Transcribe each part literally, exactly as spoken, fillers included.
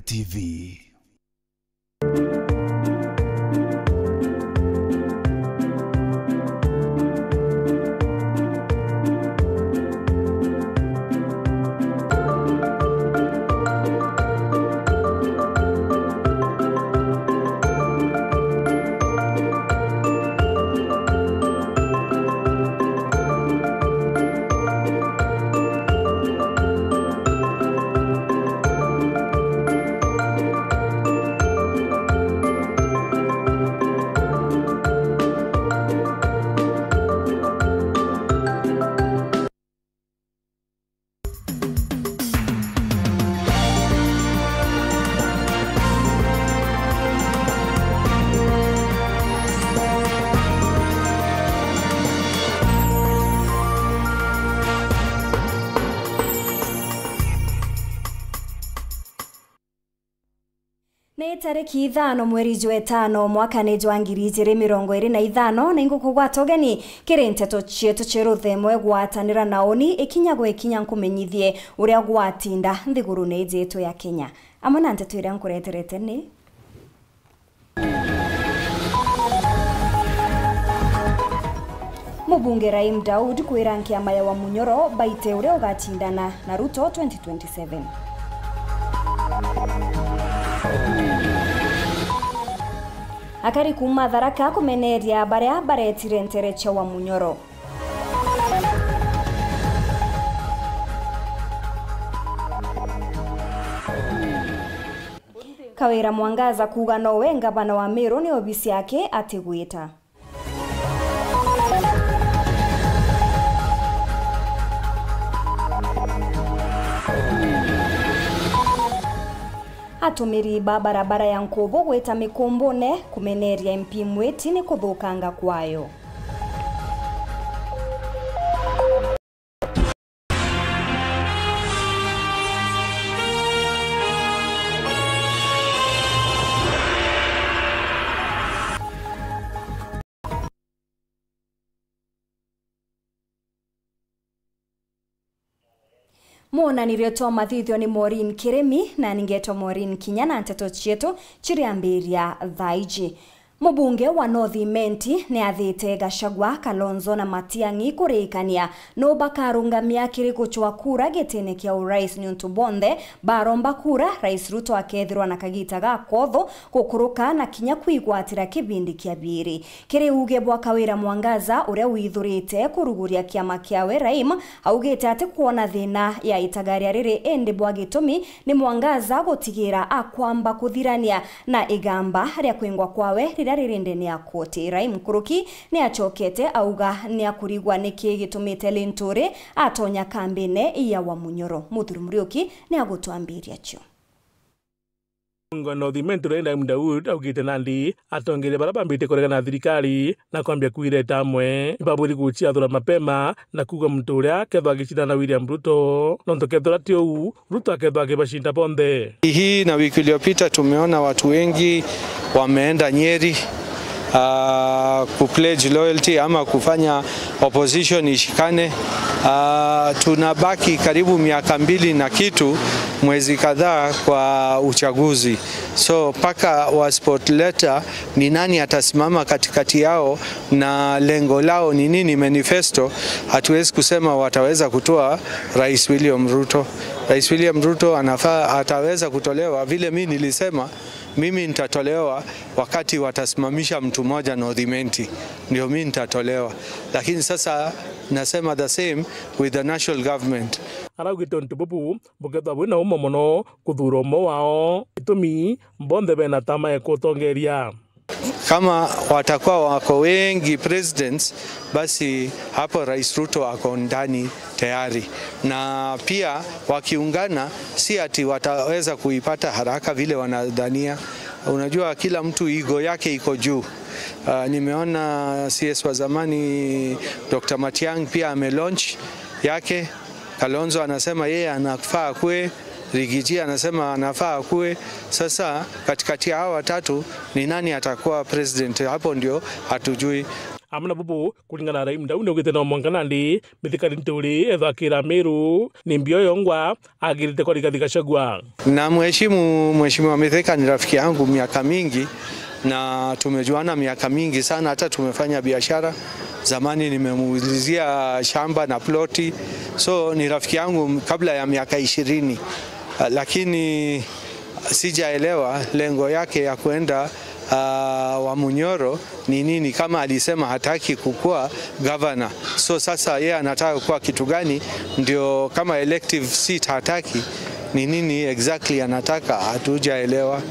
T V. Ni tariki ithano mweri jwa itano mwakani jwa ngiri ijiri mirongo iri na ithano, ni ngukugwata ugeni kiri nteto cietu cia ruthemwe gwatanira na uni ikinya gwa ikinya nkumenyithie uria gwatinda nthigurune iji yetu ya Kenya. Amwe na nteto iria nkureterete ni: Mubunge Rahim Daud kwira nkiama ya Wamunyoro baite uria ugatindana na Ruto twenty twenty-seven. Akari kuuma Tharaka kumeneria baria baretire ntere cia Wamunyoro. Kawira Mwangaza kuuga nowe ngavana wa Meru ni obisi yake atigwita. Atumiri ba barabara ya Nkubu gwita Mikumbune kumeneria M P Mwiti ni kuthukanga kwayo. Mwonanirio twa mathithio ni Maureen Kirimi, na ningetwa Maureen Kinya, na nteto cietu ciriambiria thaa iji. Mubunge wa North Imenti ni athite Gachagua, Kalonzo na Matiang'i kurikania nu bakarungamia kiri gucwa kura gitine kia urais, niuntu bonthe baromba kura, Rais Ruto akethirwa na kagita ga kotho gukuruka na kinya kwigwatira kibindi kia biiri. Kiri uuge bwa Kawira Mwangaza, uria withurite kuruguria kiama kiawe Raim, augite atikwona thina ya itagaria riri, indi bwa gitumi ni Mwangaza gutigira akwamba kuthirania na igamba ria kwingwa kwawe riria riri ndene ya koti. Raim nkuruki ni acokete auga ni akurigwa niki gitumite Linturi atonya kambine ya Wamunyoro. Muthuri Muriuki ni agutwambiria cio. Ng'ano thimentu ria Ibrahim Daud augite nandi atongeria baria bambite kuregana na thirikari na kwambia kwireta amwe, ibabwiri guciathura mapema na kuuga muntu uria akethwa agicindana na William Ruto, nontu kethira ti uu, Ruto akethwa akibacinda bonthe. Hii na wiki iliyopita tumeona watu wengi wameenda Nyeri, ah, ku pledge loyalty ama kufanya opposition ishikane. Ah, tunabaki karibu miaka mbili na kitu, mwezi kadhaa kwa uchaguzi. So, paka wasipoleta ni nani atasimama katikati yao na lengo lao ni nini, manifesto, hatuwezi kusema wataweza kutoa Rais William Ruto. Rais William Ruto anafaa, ataweza kutolewa vile mi nilisema, mimi nitatolewa wakati watasimamisha mtu mmoja North Imenti, ndio mi nitatolewa. Lakini sasa nasema the same with the national government. Araugite untu bubu bukethwa bwina umo mono kuthura umwe wao, gitumi bonthe bena tama ya kutongeria. Kama watakuwa wako wengi presidents, basi hapo Rais Ruto ako ndani tayari. Na pia wakiungana, si ati wataweza kuipata haraka vile wanadhania. Unajua, kila mtu ego yake iko juu. Ah, nimeona C S wa zamani, Doctor Matiang'i pia amelaunch yake. Kalonzo anasema yeye anafaa kuwe, Rigiji anasema anafaa kuwe. Sasa katikati ya hawa watatu ni nani atakuwa president? Hapo ndio hatujui. Amwe na bubu, kuringana na Raim Daudi, augite no mwanka nandi Mithika Linturi ethakira Meru, ni mbio yongwa agirite kwa Rigathi Gachagua. Namheshimu Mheshimiwa Mithika, ni rafiki yangu miaka mingi na tumejuana miaka mingi sana, hata tumefanya biashara. Zamani nimemuuzia shamba na ploti, so ni rafiki yangu kabla ya miaka ishirini. Ah, lakini sijaelewa lengo yake ya kuenda, ah, wa Munyoro ni nini, kama alisema hataki kukua gavana. So sasa yeye anataka kukua kitu gani? Ndio kama elective seat hataki, ni nini exactly anataka? Hatujaelewa.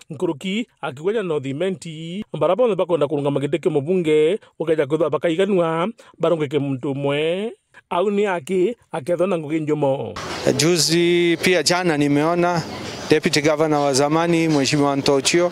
Nkuruki akiuga ja North Imenti, bara bonthe bakwenda kurungama giti kia mubunge, ukeja kwithwa bakaiganua, barungike muntu umwe. Au ni aki akethwa na ngugi njumo. Juzi pia, jana, nimeona deputy governor wa zamani, Mheshimiwa Ntochio,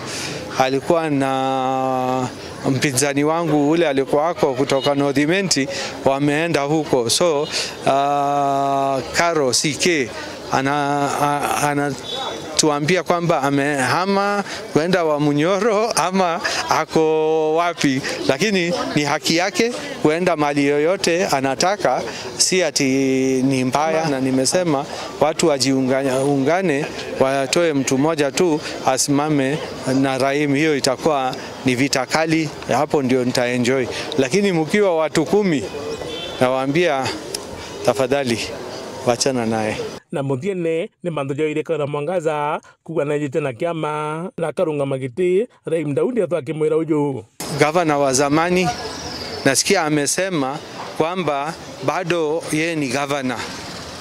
alikuwa na mpinzani wangu ule alikuwa ako kutoka North Imenti, wameenda huko. So, ah, Karo C K ana-, a-, anatuambia kwamba amehama kwenda wa Munyoro ama ako wapi, lakini ni haki yake kuenda mali yoyote anataka, si ati ni mbaya. Na nimesema watu wajiunga-, ungane, watoe mtu mmoja tu asimame na Raim, hiyo itakuwa ni vita kali, hapo ndio nitaenjoy. Lakini mkiwa watu kumi, nawaambia, tafadhali, wachana naye. Na muthiene ni mantu jairikana Mwangaza kuuga naejite na kiama na akarungama giti, Raim Daudi atwa akimwira uju. Gavana wa zamani, nasikia amesema kwamba bado yeye ni gavana.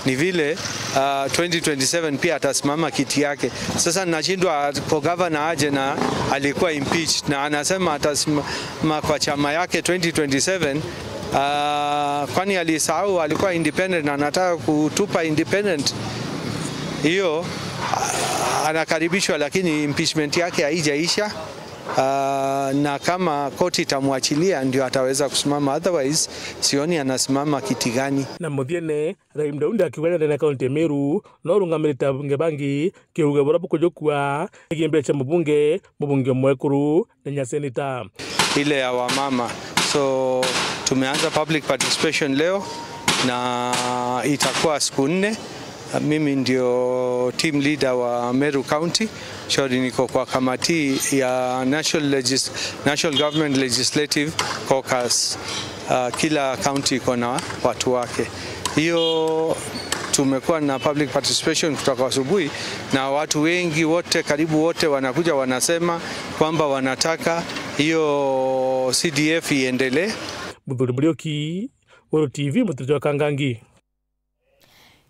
Ni vile, ah, twenty twenty-seven pia atasimama kiti yake. Sasa nashindwa kwa gavana aje na alikuwa impeached na anasema atasimama kwa chama yake twenty twenty-seven. Ah, kwani alisahau alikuwa independent na anataka kutupa independent? Hiyo, ah, anakaribishwa, lakini impeachment yake haijaisha. Ah, na kama koti itamwachilia ndio ataweza kusimama, otherwise sioni anasimama kiti gani. Na muthiene, Raim Daudi akiuga ndene kaunti ya Meru no urungamirite abunge bangi kiuge buria bukujukua, igie mbere cia mubunge, mubunge mwekuru na nya seneta. Ile ya wamama. So, tumeanza public participation leo na itakuwa siku nne. Mimi ndio team leader wa Meru County. Shauri niko kwa kamati ya National Legis-, National Government Legislative Caucus. Ah, kila county iko na watu wake. Hiyo tumekuwa na public participation kutoka asubuhi, na watu wengi wote, karibu wote, wanakuja wanasema kwamba wanataka hiyo C D F iendelee. Muthuri Muriuki, Weru T V, Mututu wa Kangangi.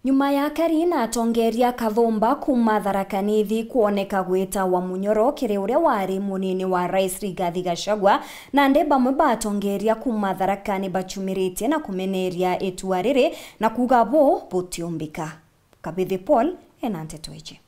Nyuma ya akari na atongeria kathumba kuuma Tharaka Nithi kwoneka gwita wa Munyoro kiri uria wari munini wa Rais Rigathi Gachagua, nandi bamwe ba atongeria kuuma Tharaka ni bachumiritie na kumeneria itua riri na kuuga bo butiumbika. Kabithi Paul ena nteto iji.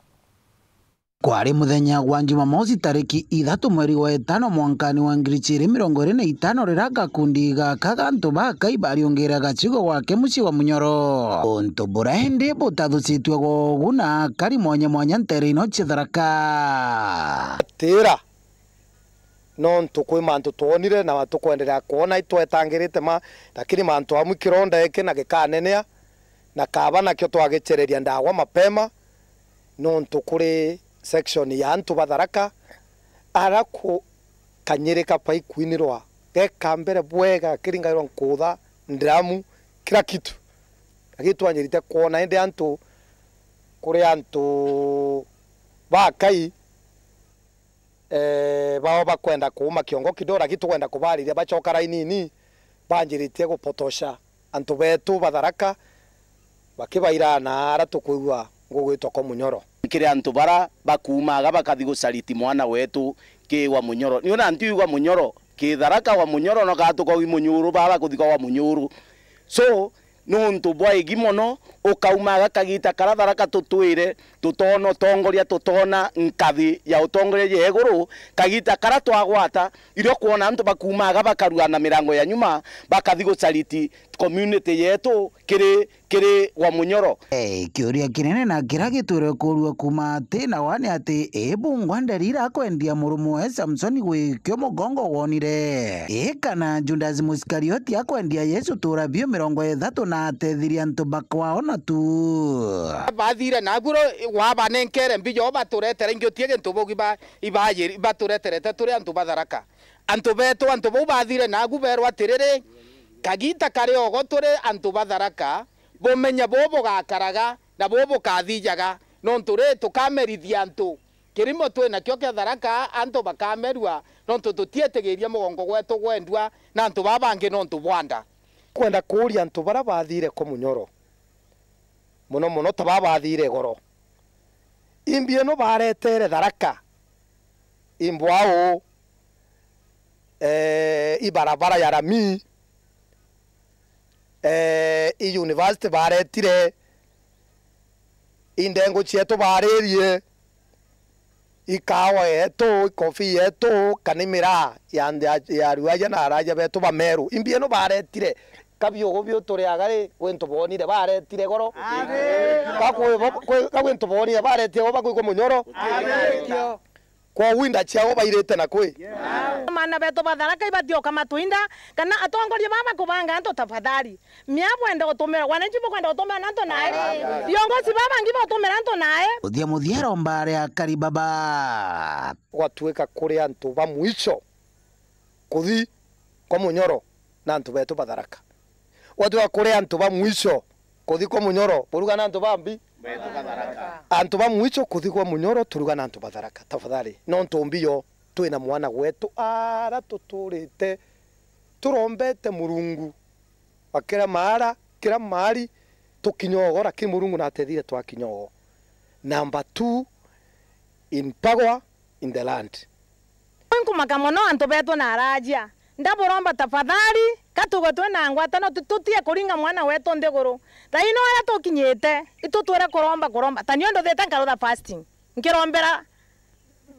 Kwari muthenya gwa Jumamosi, tariki ithatu mweri wa itano mwankani wa ngiri ciiri mirongo iri na itano, riria gakundi gaka ga antu ba Akai bariungira gacigo gwake mucii wa Munyoro. Untu buria indi butathucitue gwa ugu na akari mwanya mwanya nteere ino cia Tharaka. Tira, nontu kwi mantu twonire na tukwenderea kwona itwetangirite ma, lakini mantu amwe kironda iki na gikanenea, na kaba nakio twagicereria ndawa mapema, nontu kuri section ya antu ba Tharaka, ara ku-, kanyiri kabai kwinirwa geka mbere bwega, kiringairwa nkutha, ndramu, kila kitu. Lakini twanjirite kwona indi antu, kuri antu ba Akai, eh, bao bakwenda kuuma kiongo kidogo, lakini tukwenda kubariria bacoka rainini, banjiritie gupotosha antu betu ba Tharaka, bakibaira na ara tukwigua ngugwitwa kwa Munyoro. Kiri antu bara bakuumaga bakathi gucariti mwana wetu ki wa Munyoro. Ni ona ntiuga Munyoro, ki Tharaka wa Munyoro, no kaa tukaugi Munyuru, baba kuthikwa wa Munyuru. So, nuntu bwa igi mono, ukaumaga kagita kara Tharaka tutwire, Tutoona utongoria, tutoona nkathi ya utongoria ya iguru, kagita kara twagwata, irio kwona antu bakumaga bakarua na mirango ya nyuma, bakathi gucariti community yetu kiri, kiri gwa Munyoro. Eh, kiuria kinene na kira gitwire kurua kuma ati na wa ni ati, i bungwa Nderira akwendia murume we Samsoni gwikio mugongo wonire? I kana Judas Musikarioti akwendia Yesu tuura biu mirongo ithatu na atethirie antu bakwao na tu? Bathire nabu ro, wabanenkere mbija o baturetere ingi utie gintu baugi ba, ibaye, ibatureterete turi antu ba Tharaka. Antu betu, antu bau bathire nabu berwa atiriri, kagita kari ogo turi antu ba Tharaka, bumenye bu bugakaraga na bu bukathijaga, nontu ri tukamerithia antu. Kirimo twi nakio kia Tharaka, antu bakamerua, nontu tutietigiria mugongo gwetu gwendua na antu baa bangi nontu bwa nda. Kwenda kuuria antu baria bathire ko Munyoro, mono mono ta baa bathire goro, imbi ino baretere Tharaka, imbwau, eh, i barabara ya rami, eh, i university baretire, i ndengu cietu baririe, i kawa yetu, i coffee yetu, kana i miraa ya, ya, ya aruaja na araja betu ba Meru. Imbi ino baretire, ka biugu biu turiaga ri, gwi ntu boonire baretire goro? Ka kwi bo-, kwi-, ka gwi ntu boonire baretire goro bakwikwa Munyoro? Kwoou inda ciao bairite na kwi? Maana betu ba Tharaka ibatioka matwinda, kana atongoria baba kubanga antu tafadhali. Mia bwenda gutumira, wananchi bukwenda gutumira na antu nae. Viongozi baba bangi bautumira antu nae. Muthia muthia aromba aria akari baba. Gwatuika kuri antu ba mwisho kuthi kwa Munyoro na antu betu ba Tharaka. Gwatuika kuri antu ba mwisho kuthi kwa Munyoro, buruga na antu ba mbi? Antu ba mwisho kuthi kwa Munyoro, turuga na antu ba Tharaka. Tafadhali, nontu mbio twina mwana gwetu ara tuturite turombete Murungu wa kira maara, kira maari, tukinya ogo, lakini Murungu natethire twakinya ogo. Number two in power in the land. Nkumaka mono antu betu na arajia. Ndaburomba tafadhali, ka tugwe twina ngwatano, tu-, tutie kuringa mwana wetu nthiguru. Thaino aria tukinyite, itutwire kuromba, kuromba. Ta niu nduthite nkarutha fasting. Nkirombera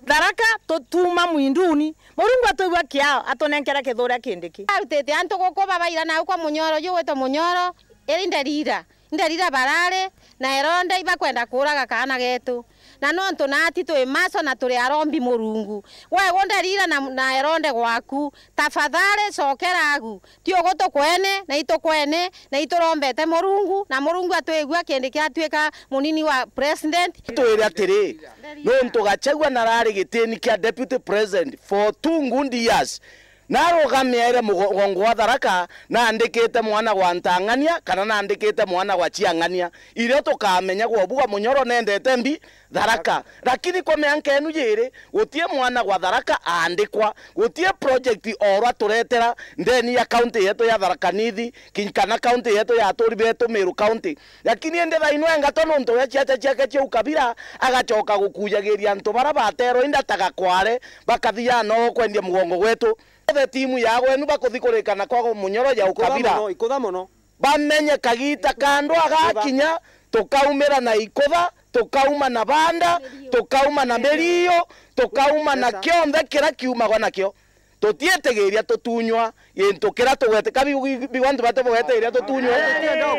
Tharaka, tu-, tuuma mwinduni. Murungu atwigua kiao, atunenkere kithuria kindi ki. Arutite antu guku babaira nau kwa Munyoro, ju gwitwa Munyoro, iri Nderira. Nderira barari, na Eronde ibakwenda kuuraga kaana getu. Na nontu naati twi maso na turi arombi Murungu. Gwe gu Nderira na, na Eronde gwaku, tafadhali cokera agu. Ti ugu tukwene, na itukwene, na iturombete Murungu, na Murungu atwigua kindi kiatuika munini wa president. Twire atiri, nontu Gachagua narari gitini kia deputy president for two good years, narugamiire mugongo wa Tharaka, naandikite mwana gwa Ntang'ania, kana naandikite mwana gwa Ciang'ania, irio tukamenya gwobu gwa Munyoro nendete mbi, Tharaka. Lakini kwa mianka enu yiri, gutie mwana gwa Tharaka aandikwa, gutie project orwa turetera ndeni ya county yetu ya Tharaka Nithi, ki-, kana county yetu ya aturi betu Meru County. Lakini indi thaino engatwa nontu we ciaca ciake cia ukabira, agacoka gukujagiria antu bara baterwa inda ta gakware, bakathia no kwendia mugongo gwetu. Othe timu ya gwenu bakuthi kurikana kwa Munyoro ya ukabira. Ikutha mono, ikutha mono. Bamenye kagita ka ndwa gakinya, tukaumira na ikutha, tukauma na banda, tukauma na mirio, tukauma na kionthe kira kiumagwa nakio. Tutietigiria tutunywa gintu kira tugwete-, ka biu, biu antu bate bugwetigiria tutunywa.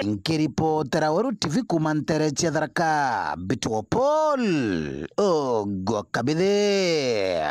Nkiripotera Weru T V kuuma ntere cia Tharaka, Mbitwo Paul Ogwa Kabithi.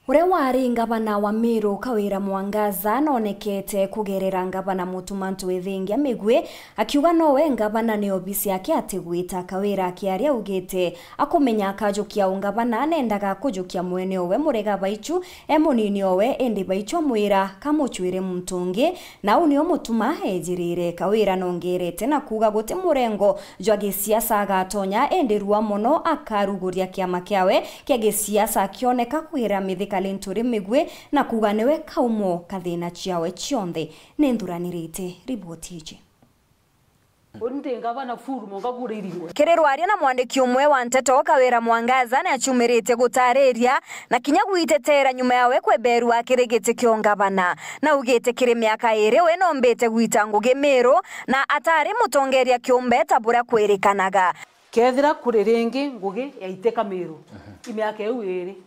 Uria wari ngavana wa Meru, Kawira Mwangaza, noonekete kugerera ngavana Mutuma Ntwithingia migwi, akiuga nowe ngavana ni obisi yake atigwita. Kawira akiaria augite akumenya akajukia ungavana, nendaga kujukia mwene owe Murega Baichu e munini owe, indi Baichu amwira kamucwire muntu ungi, na uu nio Mutuma ejirire. Kawira nongerete na kuuga guti murengo jwa gisiasa agatonya, indi rua mono akaruguria kiama kiawe kia gisiasa kioneka kwira Mithika Linturi migwi, na kuuga niwe kaumo ka thina ciawe cionthe. Ninthuranirite riboti iji. Uri ndi ngavana full monga kura iringwe. Kiri rwaria na mwandiki umwe wa nteto, Kawira Mwangaza ni aciumiritie gutariria na kinya gwitetera nyuma yawe kweberua kiri giti kia ungavana. Na augite kiri miaka iri we noombite gwita ngugi Meru na atari mutongeria kiumbe ta buria kwirikanaga. Kethira kuri ringi ngugi yaiteka Miru, i miaka iu iri,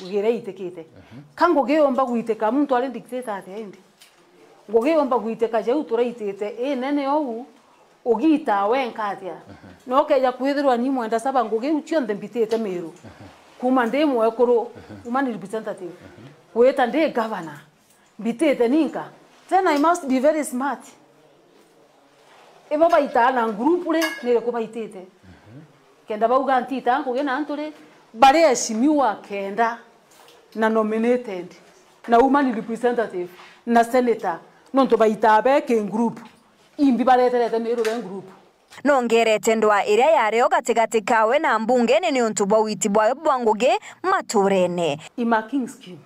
ngugi iria iitikite. Ka ngugi yumba gwitika, muntu ari dictator atia indi? Ngugi yumba gwitika jau turaitite inene ou, ugiitaa wenka atia? Na ukeja kwithirwa ni mwenda saba ngugi iu cionthe mbitite Miru. Kuuma ndi mwekuru, woman representative, gwita ndi governor, mbitite ninka. Then I must be very smart. Ibo baitaa na group ri, ni iriku baitite? Kenda bauga ntitaa ngugi na antu ri, bari eshimiwa kenda na nominated na woman representative na senator, nontu baitaa be ki group, imbi bareterete Miru be group. Nongerete ndwaa iria yari o gatigati kawe na mbungene niuntu bwa witi bwawe bwa ngugi maturene. I marking scheme.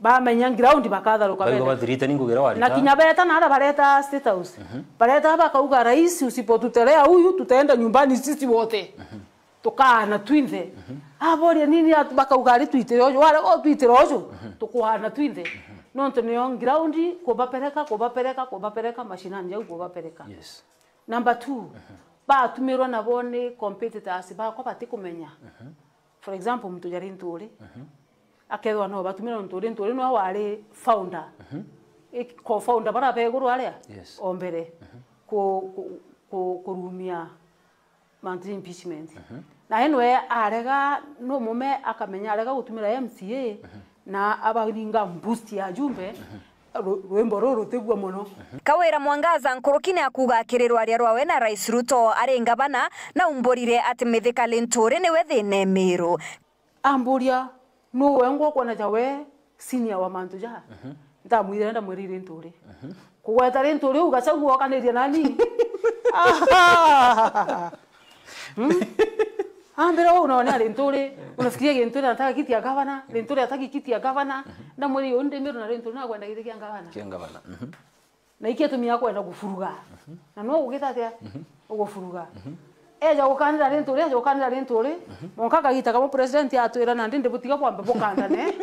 Bamenya ground bakatharuka. Baiga bende bathirite ni ngugi iria warita. Na kinya beta na aria bareta State House. Bareta bakauga, "Rais, usipotutelea huyu, tutaenda nyumbani sisi wote." Tukaana twinthe. Aboria, "Nini?" Atu-, bakauga, "Ari twitire uju." Ware, "O twitire uju, tukuana twinthe." Nontu nio ground, kubapereka, kubapereka, kubapereka, mashinani jau kubapereka. Yes. Number two, batumirwa nabo ni competitors bakwa batikumenya. For example, muntu jari Nturi, akethwa no batumire Nturi, Nturi nwe wari founder. I-, co-founder bara beguru aria. Yes. O mbere. Ku-, ku-, ku-, kurumia mantu ja impeachment. Na enwe arega, no mume akamenya arega gutumira M C A, na abaringa boost ya ajumbe, ru-, rwimbo ruru rutigua mono. Kawira Mwangaza nkuruki ni akuuga akiri rwaria rwawe na Rais Ruto ari ngavana, na umburire ati Mithika Linturi niwe thina e Miru. Amburia, "Nu wengwa ukwona ja we senior wa mantu ja?" Ndamwirire, ndamwirire Linturi. Kugweta Linturi u Gachagua okanirie nani? Hmm? Ambira, "Wewe unaonea Linturi, unafikiria Linturi anataka kiti ya gavana? Linturi ataki kiti ya gavana." Ndamwirire, "Uyu ndi Miru na Linturi nakwenda giti kia gavana." Kia gavana. Na iki atumia akwenda gufuruga. Na no ugita atia? Ugufuruga. Eja gukanira Linturi, eja gukanira Linturi. Monka kagita kamwe president atwira, "Nandi ndibutiga bwambe bukandane."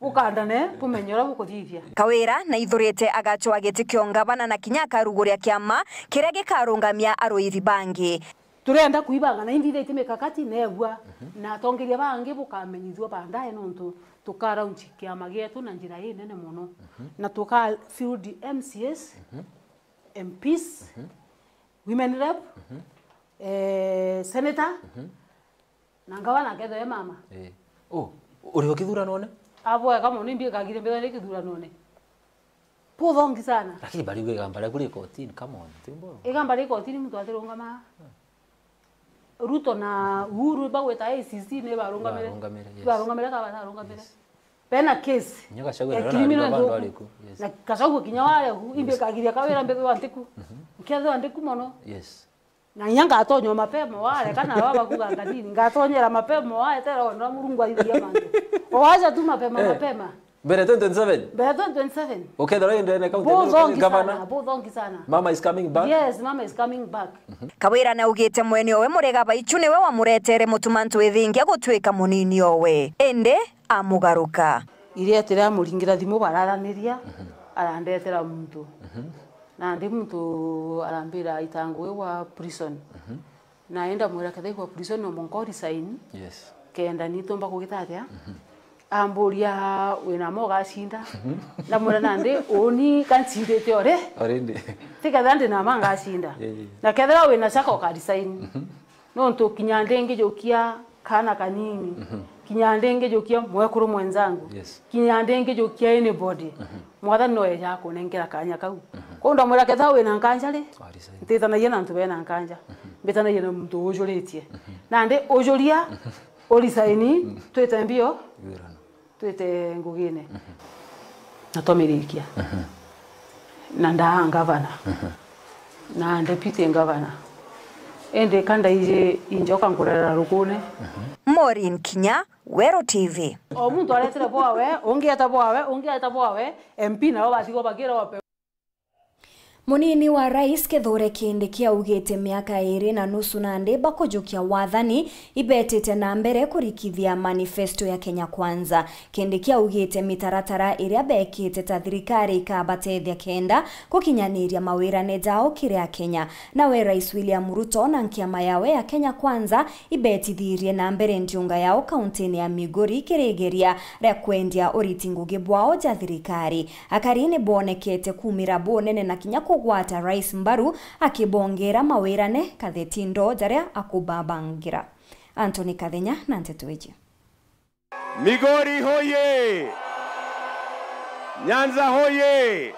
Bukandane, bumenye uria bukuthithia. Kawira naithurite agacwa giti kia ungavana na kinya akaruguria kiama kiria gikarungamia aruiri bangi. Turenda kuibanga na inthithitie mikakati neegua, na atongeria bangi bukamenyithua baadaye, nontu tukaraunchi kiama gietu na njira inene mono, na tuka field M C As, M Ps, women rep, eh, senator, na ngavana akethwa e mama. Eh. Oh, uri o kithuranone? Abwega mono, imbi ikagire mbethwa ndi kithuranone. Buthongi sana. Lakini bariuga igamba riaku ri kotini, come on, ti mboro. Igamba ri kotini, muntu atirungama. Ruto na Uhuru bagweta A I C C ni barungamire. Barungamire, yes. Barungamire ka batarungamire. Yes. Bena case. Nyo Gachagua ya naro criminal nari njuku. Yes. Na Gachagua kinya ware hu, imbi kagiria Kawira mbethwa ndiku. Nkethwa ndiku mono. Yes. Na inya ngatonywa mapema ware, kana baba kuga nganini, ngatonyera mapema ware, tera wona Murungu aithia mantu. Owaja tu mapema, eh, mapema. Mbere twenty twenty-seven? Mbere twenty twenty-seven. Ukethirwa indi ene county ya Meru, buthongi sana, gavana, buthongi sana. Mama is coming back? Yes, mama is coming back. Kawira naugite mwene owe Murega Baichu niwe wamuretere Mutuma Ntwithingia gutuika munini owe. Indi amugaruka. Irieti riamuringira thimu bararaniria, arandetera muntu. Nandi muntu arambira aita ngugi gwa prison. Nae ndamwira, "Kethira igwa prison no mwanka u resign, yes, kenda ni tumba kugita atia?" Amburia, "Wina ma ugacinda?" Ndamwira, "Nandi uni ka ncindite ori? Already. Ti kethira ndi na ma ngacinda." Yeah, yeah, yeah. Na kethira wina caka uka resign. Nontu kinya ndingijukia kaana kanini. Kinya ndingijukia mwekuru mwenzangu. Yes. Kinya ndingijukia anybody. Mwathani no eja kunenkera kanya kau. Kou ndamwira, "Kethira wina nkanja ri, ntitanagia na antu bena nkanja. Mbitanagia na muntu ujuritie. Nandi ujuria, urisaini, twite mbio, twite ngugine." Na twamirikia. Na ndaa ngavana. Na deputy ngavana. Indi ka ndaiji injoka nkurerera rukune. Maureen Kinya, Weru T V. O muntu aretire bwawe, ungi eta bwawe, ungi eta bwawe, M P nabo batigwa bagira wape. Munini wa rais Kithure Kindiki augite miaka iri na nusu nandi bakujukia wathani ibetite na mbere kurikithia manifesto ya Kenya Kwanza. Kindiki augite mitaratara iria bekite ta thirikari ikabatethia kenda gukinyaniria mawirane jao kiri Akenya. Nawe Rais William Ruto na nkiama yawe ya Kenya Kwanza ibetithirie na mbere ndiunga yao kauntini ya Migori kiri igeria ria kwendia uriti ngugi bwao ja thirikari. Akari ni bonekete kuumira bunene na kinya kugwata rais mbaru, akibongera mawirane katheti ndo jaria akubabangira. Anthony Kathenya na nteto iji. Migori hoye! Nyanza hoye!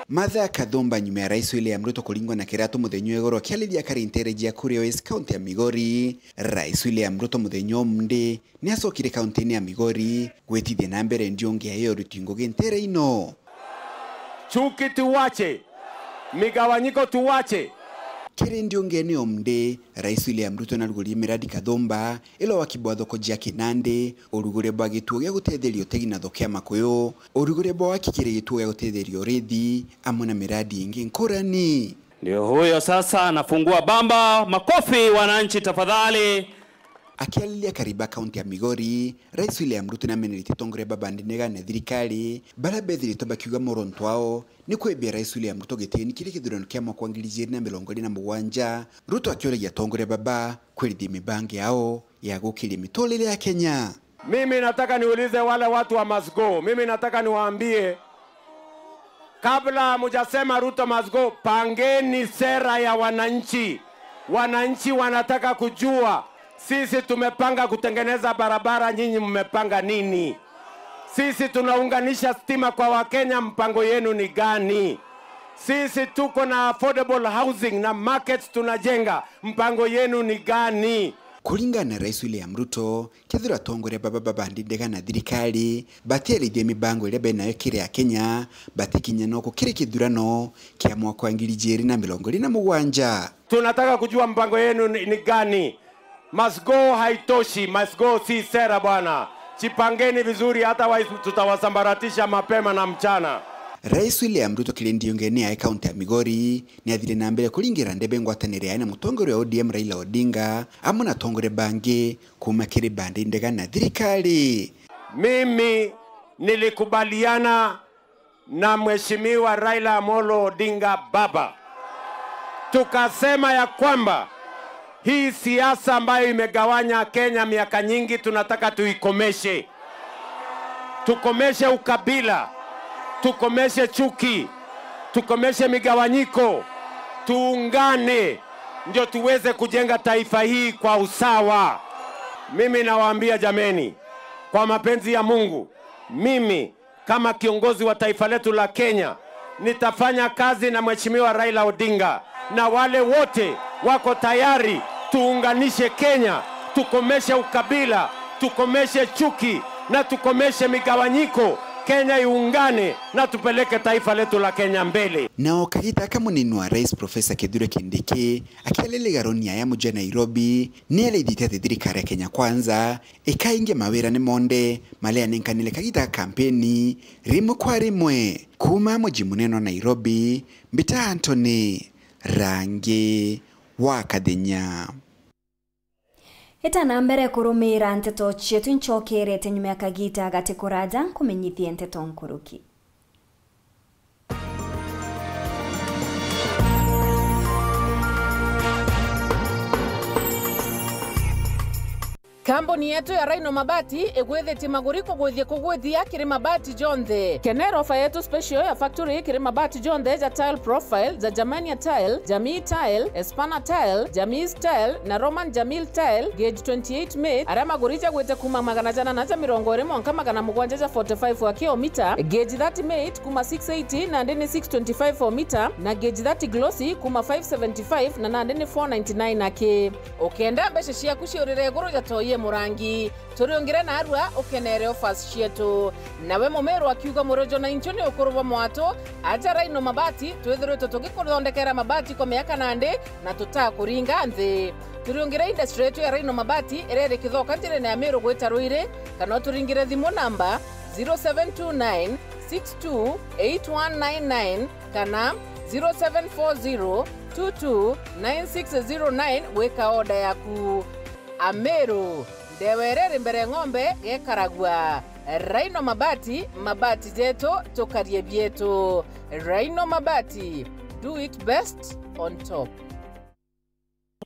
Martha Kathumba, nyuma ya Rais William Ruto kuringwa na kiratu muthenya wa igoro akiariria akari ntere cia Kuria West, kaunti ya Migori, Rais William Ruto muthenya wa umunthi ni acokire kauntini ya Migori gwitithia na mbere ndiungi ya uriti ngugi ntere ino. Chuki tuwache, migawanyiko tuwache. Kiri ndiungene umunthi, Rais William Ruto naruguririe miradi kathumba, ila waki bwa thoko jia Kinandi, urugure bwa gituo gia gutetheria utegi na thoko ya makuyu, urugure bwa waki kiri gituo gia gutetheria urithi, amwe na miradi ingi nkurani. Ndio huyo sasa anafungua bamba. Makofi wananchi tafadhali. Akiariria akari ba kaunti ya Migori, Rais William Ruto nameneretie atongoria baba ndindegane na thirikari, baria bethiritwe bakiuga muronto wao ni kwibia Rais William Ruto gitini kiri kithurano kia mwaka wa ngiri igiri na mirongo iri na mugwanja. Ruto akiuragia atongoria baba kwirithia mibango yao ya gukiria miturire ya Kenya. Mimi nataka niulize wale watu wa must go. Mimi nataka niwaambie, kabla hamujasema Ruto must go, pangeni sera ya wananchi. Wananchi wanataka kujua, sisi tumepanga kutengeneza barabara, nyinyi mmepanga nini? Sisi tunaunganisha stima kwa Wakenya, mpango yenu ni gani? Sisi tuko na affordable housing na markets tunajenga, mpango yenu ni gani? Kuringana na Rais William Ruto, kethira atongoria baba baba ndindegane na thirikari batiarithia mibango iria benayo kiri Akenya, batikinya no kukiri kithurano kia mwaka wa ngiri igiri na mirongo iri na mugwanja. Tunataka kujua mpango yenu ni, ni gani? Must go haitoshi, must go si sera bwana. Jipangeni vizuri, otherwise tutawasambaratisha mapema na mchana. Rais William Ruto kiri ndiungene yae kaunti ya Migori ni athire na mbere kuringira ndebe ngwatanire yae na mutongoria wa O D M Raila Odinga, amwe na atongoria bangi kuuma kiri bandi ndega na thirikari. Mimi nilikubaliana na Mheshimiwa Raila Amolo Odinga baba, tukasema ya kwamba hii siasa ambayo imegawanya Kenya miaka nyingi tunataka tuikomeshe. Tukomeshe ukabila, tukomeshe chuki, tukomeshe migawanyiko, tuungane ndio tuweze kujenga taifa hii kwa usawa. Mimi nawaambia jameni, kwa mapenzi ya Mungu, mimi kama kiongozi wa taifa letu la Kenya, nitafanya kazi na Mheshimiwa Raila Odinga na wale wote wako tayari tuunganishe Kenya, tukomeshe ukabila, tukomeshe chuki na tukomeshe migawanyiko. Kenya iungane na tupeleke taifa letu la Kenya mbele. Nao kagita ka munini wa rais Professor Kithure Kindiki akiariria garoni ya muji ya Nairobi, ni araithite ati thirikari ya Kenya Kwanza ikaingia mawirane monthe maria anenkanire kagita ga kampeni rimwe kwa rimwe. Kuuma muji munene wa Nairobi, mbita Anthony Rangi wa Kathenya. Itana mbere kurumira nteto cietu, incokerete nyuma ya kagita gati kuraja nkumenyithie nteto nkuruki. Kambuni yetu ya Rhino Mabati igwithitie maguri kugwithia kugwithia kiri mabati jonthe. Kenera ofa yetu special ya factory kiri mabati jonthe ja tile profile, ja Germania tile, Jamii tile, Espana tile, Jamii tile na Roman Jamil tile, gauge twenty-eight mate, aria maguri jagwite kuma magana jana na ja mirongo iri mwanka magana mugwanja ja forty-five wa kilomita, gauge thirty mate kuma six eighty nandi ni six twenty-five o mita, na gauge thirty glossy kuma five seventy-five na nandi ni four ninety-nine aki. Ukenda mbeca ciaku ciurire iguru ja toi e murangi, turiungire narua ukenere offers cietu. Nawe mumiru akiuga murojo na inchu ni ukuru bwa mwatu, aja Rhino Mabati, twithiritwe tugikuthondekera mabati kwa miaka nandi na tutakuringa nthi. Turiungire industry yetu ya Rhino Mabati iria iri Kithoka njirene ya Miru gwita Ruiri, kana uturingire thimu namba zero seven two nine six two eight one nine nine kana zero seven four zero two two nine six zero nine gwika oda yaku. Ameru, ndewa iria iri mbere ng'ombe gekaragua. Rhino Mabati, mabati jetu, tukarie bietu. Rhino Mabati, do it best on top.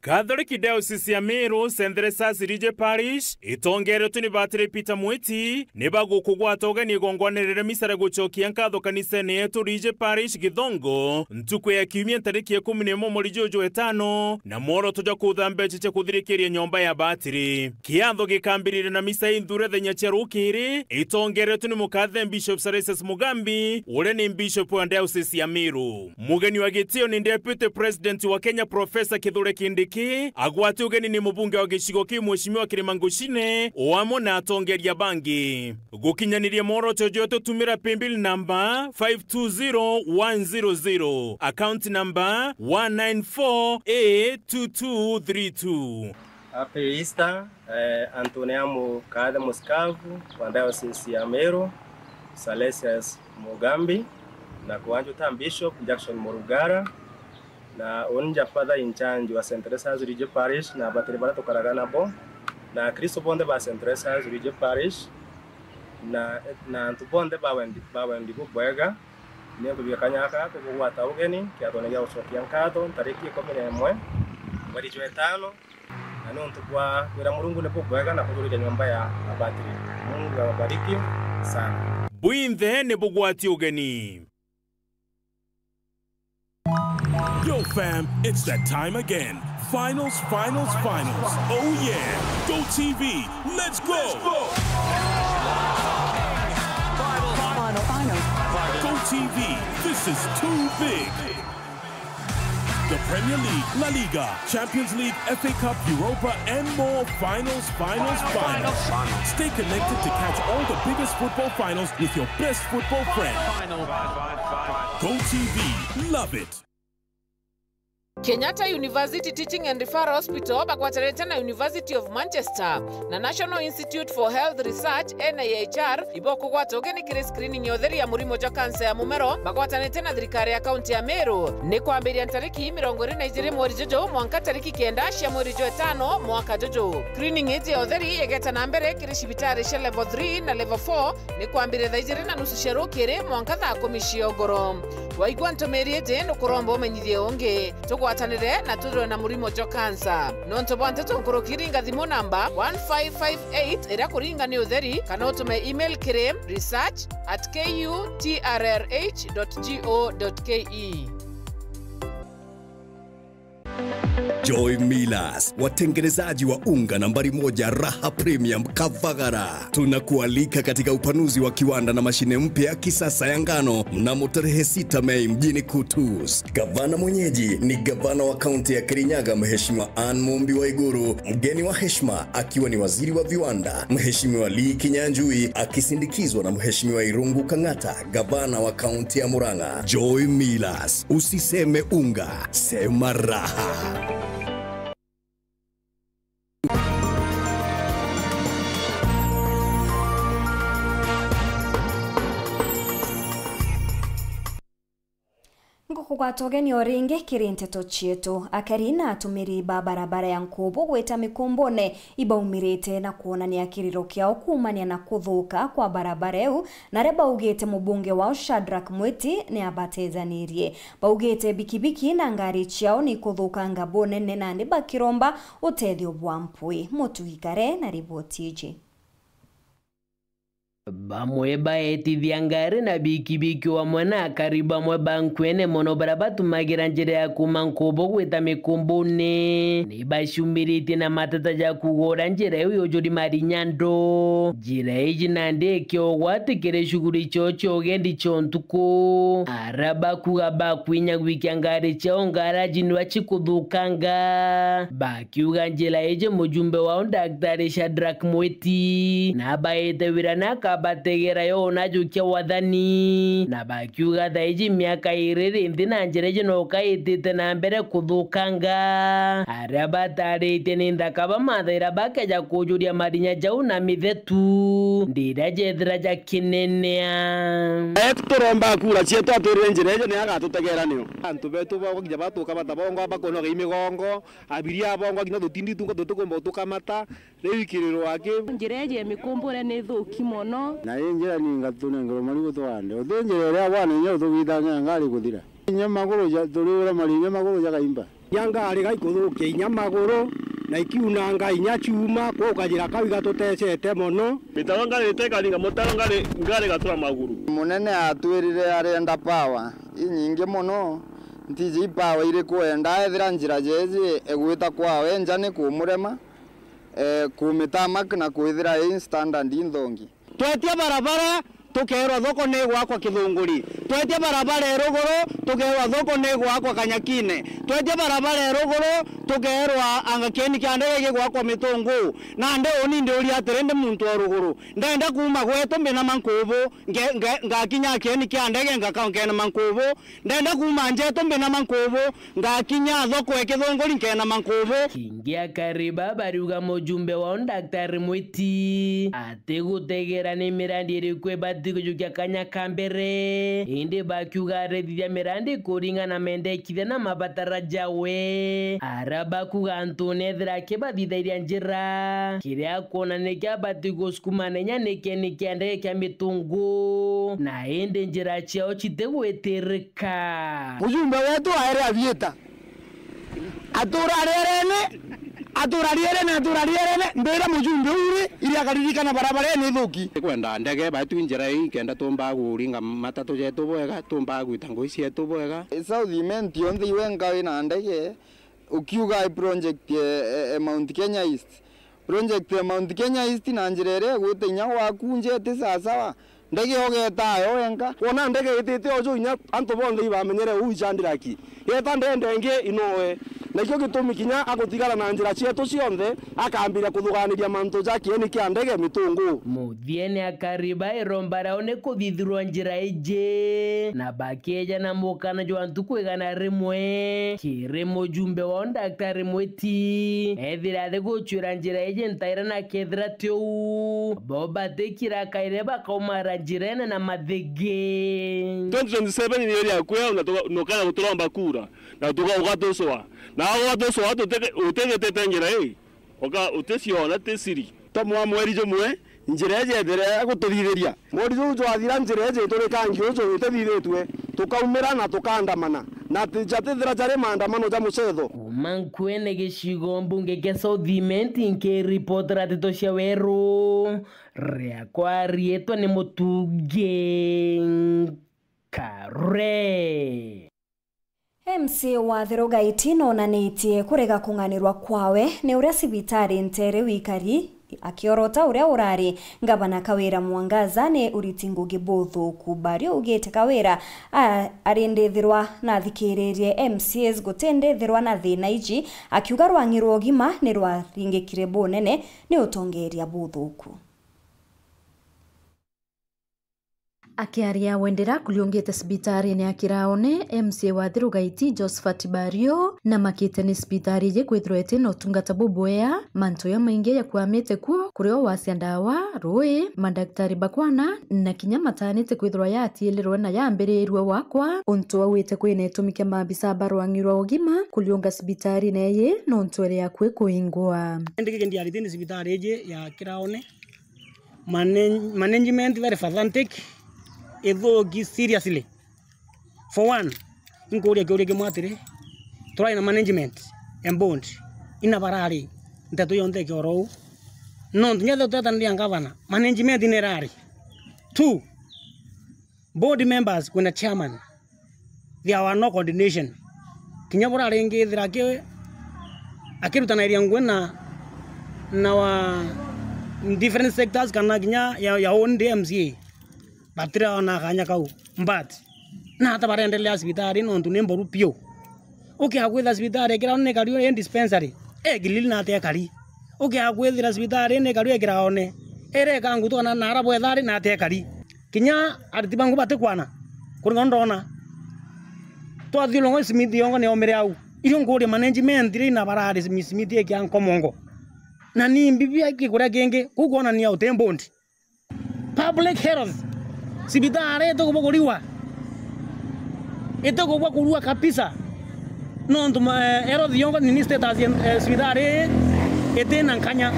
Catholic Diocese ya Meru, Saint Teresa's Rijie Parish, itongeretwe ni Batiri Peter Mwiti, ni bagukugwata ugeni igongwana riria misa ria gucokia nkatho kanisene yetu Rijie Parish Githongo, ntuku ya kiumia ntariki ikumi na imwe mweri juju wa itano, na mworoto jwa kutha mbeca cia kuthirikiria nyomba ya batiri. Kiatho gikambiriria na misa inthure thenya cia rukiri, itongeretwe ni mukathe Bishop Salesius Mugambi, uria ni Bishop wa Diocese ya Meru. Mugeni wa gitio ni Deputy President wa Kenya Professor Kithure Kindiki, agwati ugeni ni mubunge wa gicigo kiu Mheshimiwa Kirima Ngucine, o amwe na atongeria bangi. Gukinyaniria mworoto jwetu, tumira paybill number five two zero one zero zero, account number one nine four A two two three two. Happy Easter, eh, antu ni amu kaathe musikavu wa Diocese ya Meru, Salesius Mugambi, na kwanju ta Bishop Jackson Murugara, na uni nja Father in charge wa Saint Teresa's Rijie Parish, na abatiri baria tukaraga nabo, na Akristo bonthe ba Saint Teresa's Rijie Parish, na, na antu bonthe ba wendi, ba wendi bubwega, ni nkubiga kanya gaka kugugwata ugeni kiathone gia gucokia nkatho ntariki ikumi na imwe mweri jwa itano, na ni untu bwa wira Murungu ni bubwega na kujurikia nyomba ya mabatiri. Mungu awabariki sana. Bwinthe ni bugwati ugeni. Yo, fam, it's that time again. Finals, finals, finals. Oh, yeah. Go T V, let's go. Final, final. Go T V, this is too big. The Premier League, La Liga, Champions League, F A Cup, Europa, and more. Finals, finals, finals. Stay connected to catch all the biggest football finals with your best football friend. Go T V, love it. Kenyatta University Teaching and Referral Hospital bagwatanite na University of Manchester na National Institute for Health Research, N I H R, ibokugwata ugeni kiri screening ya utheri ya murimo jwa kansa ya mumero bagwatanite na thirikari ya kaunti ya Meru. Ni kwambiria ntariki mirongo iri na ijiri mweri juju mwanka tariki kenda cia mweri jwa itano mwaka juju. Screening iji ya utheri igeta na mbere kiri cibitari cia level three na level four, ni kwambiria thaa ijiri na nusu cia rukiri mwanka thaa kumi cia ugoro. Waigua ntumiri iji, nukuromba umenyithie ungi. Tugwatanire na twithirwe na murimo jwa kansa. Nontu bwa nteto nkuruki, ringa thimu namba one five five eight iria kuringa ni utheri, kana utume email kiri research at K U T R R H dot G O dot K E. Joy Millers, watengenezaji wa unga nambari moja, Raha Premium Kavagara. Tunakualika katika upanuzi wa kiwanda na mashine mpya ya kisasa ya ngano mnamo tarehe sita Mei mjini Kutus. Gavana mwenyeji ni gavana wa kaunti ya Kirinyaga, Mheshimiwa Anne Mumbi Waiguru, mgeni wa heshima akiwa ni waziri wa viwanda, Mheshimiwa Lee Kinyanjui, akisindikizwa na Mheshimiwa Irungu Kang'ata, gavana wa kaunti ya Murang'a. Joy Millers, usiseme unga, sema raha. Ngukugwata ugeni o ringi kiri nteto cietu. Akari na atumiri ba barabara ya Nkubu gwita Mikumbune ibaumirite na kwonania kiriro kiao kuumania na kuthuka kwa barabara iu, na aria baugite mubunge wao Shadrack Mwiti ni abatejanirie. Baugite bikibiki na ngari ciao ni ikuthukanga bunene, nandi bakiromba utethio bwa mpwi. Mutugi Kare na riboti iji. Bamwe baetithia ngari na bikibiki o amwe na akari bamwe ba nkwene mono baria batumagira njira ya kuuma Nkubu gwita Mikumbune, ni baciumiritie na mateta ja kuuga uria njira iu yujuri marinyando. Njira iji nandi iki ugwati kiri shughuli ciao cia ugendi cia untuku. Aria bakuuga bakwinya gwikia ngari ciao ngaraji niwe cikuthukanga. Bakiuga njira iji mujumbe wao Daktari Shadrack Mwiti nabaite wira na aka- bategera yo unajukia wathani, na bakiuga thaa iji miaka iri ri nthi na njira iji no kaitite na mbere kuthukanga. Aria bataritie ni nthaka bamathaira bakeja kujuria marinya jau na mithetu, ndira jethira jakinenea. Turomba kura cietu atwirire njira iji ni agatutegera nio. Antu betu bongwa kinya batuka bata bongwa bakonoga imigongo, abiria bongwa kinya tutindi tunga tutikumba utukamata. Riu ikiriro aki. Njira iji ya mikumbure ni thuki mono. Na ii njira ni ngatunengerwa marigu twande. Uti njira iria bwana inya utugithangira ngari kuthira. Inya maguru ja, turiura mari inya maguru jakaimba. Inya ngari gaikuthukia inya maguru, na ikiunanga inya chuma, kwi kajira kau igatutecete mono. Mitaro ngari itekaringa mutaro ngari, ngari gatura maguru. Munene atwirire arenda power inyingi mono, ntiji i power iriku enda ethira njira jeji igwita kwawe nja ni kumurema. Eh, kumitamak na kwithira i standard inthongi. Twetia barabara, tukeerwa thoko ni igwakwa Kithunguri. Twetia barabara e ruguru, tukeerwa thoko ni igwakwa Kanyakine. Twetia barabara e ruguru, tukeerwa anga kieni kia ndege gigwakwa Mitungu. Nandi uni ndiuria atiri, ndi muntu o ruguru. Ndenda kuuma gwetu mbina mankubu, nge-, nge-, ngakinya kieni kia ndege ngaka-, nkenema nkubu. Ndenda kuuma njetu mbina mankubu, ngakinya thoko e Kithunguri nkena mankubu. Kingi akari ba bariuga mujumbe wao Daktari Mwiti atigutegera ni mirandi iriku ibati kujukia kanya ka mbere, indi bakiuga arethithia mirandi kuringana na mendekithia na mabatara jawe. Ara bakuga antu nethira akibathithairia njira, kiria akwona nikio abati gusukuma na inya ni kieni kia ndege kia Mitungu, na indi njira ciao citigwitirika. Ka. Mujumbe wetu aere abiita. Atura rierene, atura rierene, atura rierene, mbira mujumbe uu ri, iria akaririkana barabara ii ni thuki. Tikwenda ndege, baitu njira ii, kenda tumbaa kuringa matatu jetu bwega, tumbaa gwita ngui cietu bwega. South Imenti yonthe iwe nkawi na ndege, ukiuga i project e, e, e Mount Kenya East. Project ya Mount Kenya East na njira iria igwite inya gwaku nja iti sawasawa, ndege ugeta ayo wenka. Kwona ndege itite uju inya antu bonthe ibamenyere uu icandira ki. Yeta ndende ingi inoe. Nakio gitumi kinya agutigara na njira cietu cionthe, akambiria kuthuganiria mantu ja kieni kia ndege Mitungu. Muthiene akari ba iromba riao ni kuthithirwa njira iji, na bakieja na mukana jwa ntuku igana rimwe. Kiri mujumbe wao Daktari Mwiti, ethira athi gucwira njira iji ntaira na kethira ti uu, bo batikira kaire bakaumara njirene na mathigi. Twenty twenty-seven ni iri akuya, na tuga-, nukana guturomba kura, na tuga-, ugatuswa. Na ugatuswa, tutige-, utigitite njira ii, uga-, uticiona ti siri. Twamwa mweri jumwe, njira iji ethire agututhithiria. Mweri juu jwathira, njira iji iturikangi uju itithithitue, tukaumira na tukaandamana, na ti-, jatithira jari maandamano ja mucetho. Kuuma nkuene gicigo mbunge kia South Imenti, nkiripotera nteto cia weru, riakwa riitwa ni Mutungi Kare. M C A wa Therogaiti noonanitie kurega kung'anirwa kwawe ni uria cibitari ntere wikari, akiorota uria urari ngavana Kawira Mwangaza ni uriti ngugi buthuku. Bari ugite Kawira a-, ari ndithirwa nathikiririe M C As guti ndithirwa na thina iji, akiuga rwang'i rwa ugima ni rwaringikire bunene ni utongeria buthuku. Akiaria we ndira kuriungite cibitariine ya Kiraone, M C A wa Therogaiti Josephat Bario namakite ni cibitari iji kwithirwa iti na utungata bubwea, mantu jamaingi jakwamite kuo, kurio wacia ndawa, rui, madaktari bakwana, na kinya mataanite kwithirwa yatiilirwe na yambirirwe gwakwa, untu augite kwina itumi kia maabisa ba rwang'i rwa ugima kuriunga cibitariine iji nontu iri akui kuingwa. Indi giki ndiarite ni cibitari iji ya Kiraone, Manage-, management very pathetic, ithuki seriously. For one, inkuria kiuria kimwe atiri, turari na management and board, ina barari nteto yonthe ikioro uu? Nontu ngetha tutetaniria ngavana, management ina irari? Two, board members kwina chairman, there were no coordination. Kinya bura ringi ithira aki-, akirutanagiria ngugi na, na wa different sectors kana kinya ya, ya own M C A, batiraona kanya kau. But, na ata barendelea cibitari nontu ni mboru piu. Ukia kwithira cibitari ikira ni kariu i dispensary, e Gilili na ati ekari. Ukia kwithira cibitari ni kariu ikiraone, Ere kangutu kana nara bwethari na atekari. Kinya ariti bangu batikwana. Kuringa ndona. Twathiulunga Smith yongo ni omire au. Irio nguria management ri na barari Smith, Smith ikia nkomongo. Na ni mbibi aki kuria kingi, kukwonania uti mbondi. Public health. Sibitari itukubwa kuriwa. Itukubwa kurua kabisa. Nontu ma-, eh, health yongo ni status ya, eh, sibitari ii itina nkanya.